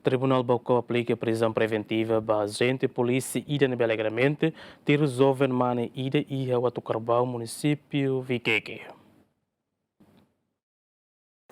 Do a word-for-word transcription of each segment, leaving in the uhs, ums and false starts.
Tribunál Baucau aplika prizaun preventiva ba ajente polísia ida ne'ebé alegadamente tiru joven mane ida iha Uatucarbau, munisípiu Viqueque.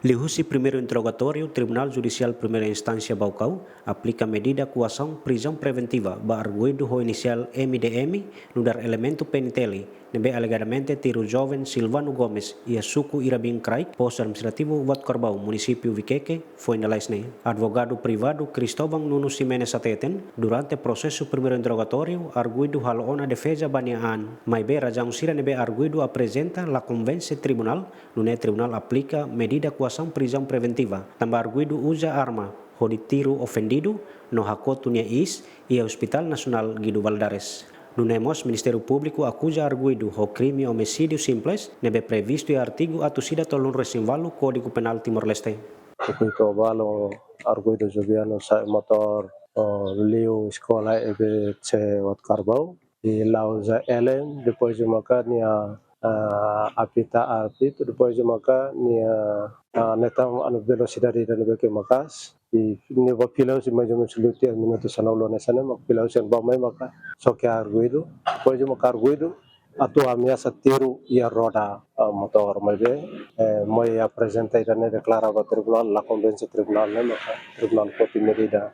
Liuhusi primeiru interrogatóriu, Tribunál Judisiál Primeira Instánsia Baucau aplika medida koasaun prizaun preventiva ba arguidu ho inisiál M D M, nu'udar elementu P N T L, ne'ebé alegadamente tiru joven Silvano Gomes iha suku Irabin Kraik, postu administrativu Uatucarbau, munisípiu Viqueque, foin lalais ne'e. Advogadu privadu Cristóvão Nuno Ximenes hateten, durante prosesu primeiru interrogatóriu, arguidu halo ona defeza ba nia an, maibé razaun sira ne'ebé arguidu aprezenta la konvense tribunál, nune'e tribunál aplika medida koasaun prizaun preventiva, tanba arguidu uza arma hodi tiru ofendidu no hakotu nia iis iha Hospital Nasionál Guido Valadares. Nune'e mós Ministériu Públiku akuza arguidu ho krime omisídiu simples, ne'ebé previstu iha artigu atus ida tolunulu-resin-ualu Kódigu Penál Timor-Leste. Tuku iko balu arguidu jovianu sa'e motór, oh, liu eskola E B C Uatucarbau, i la uza elem, depois de maka nia, ah, apita apitu, depois de maka nia, ah, hetan anu velosidade ida ne'ebé ke maka'as, i nia bá fila husi mais ou menus liu tiha minutu sanulu hanesan ne'e, mak fila husi an bá mai maka xoke arguidu, depois de maka arguidu atu ameasa tiru iha roda, ah, motór, maibé, eh, mai aprezenta ida-ne'e deklara ba tribunál, la konvense tribunál ne'e, maka tribunál foti medida,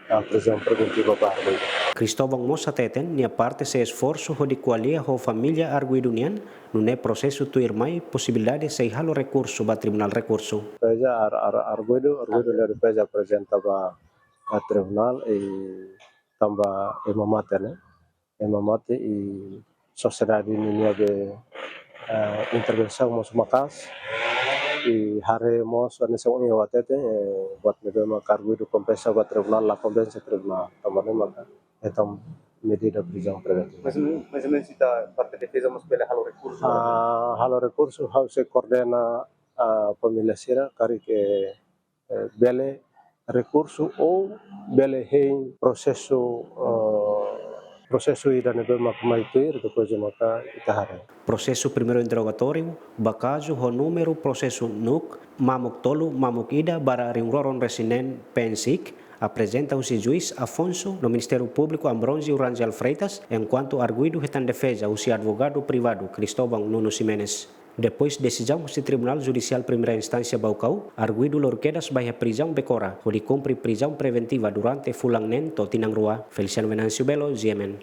ah, prizaun preventiva ba arguidu. Cristóvão mós hateten, nia parte sei esforsu hodi ko'alia ho família arguidu nian, nune'e prosesu tuirmai posibilidade sei halo rekursu ba Tribunál Rekursu. Defeza ar-, ar-, arguidu, arguidu ne'e defeza aprezenta ba, ba tribunál i tanba ema mate ne'e. Ema mate i sosiedade ninia be, eh, intervensaun mós maka'as. I haree mós hanesan ohin ha'u hatete, eh, buat ne'ebé mak arguidu konfesa ba tribunál, la konvense tribunál. Tanba ne'e maka hetan medida prizaun preventiva. Mais ou menus, mais ou menus ita parte defeza mós bele halo rekursu? Ah, halo rekursu, ha'u sei koordena, ah, família sira, karik, eh, bele rekursu ou bele hein prosesu, eh, prosesu ida ne'ebé mak mai tuir, depois de maka ita haree. Prosesu primeiru interrogatóriu ba kazu ho númeru prosesu NUC mamuk tolu mamuk ida barra rihun rua ruanulu-resin-neen P N SIC, aprezenta husi juís Afonso no Ministériu Públiku Ambrósio Rangel Freitas, enkuantu arguidu hetan defeza husi advogadu privadu Cristóvão Nuno Ximenes. Depois desizaun husi Tribunál Judisiál Primeira Instánsia Baucau, arguidu lori kedas ba iha prizaun Becora, hodi kumpre prizaun preventiva durante fulan neen to'o tinan rua. Feliciano Venâncio Belo, G M N.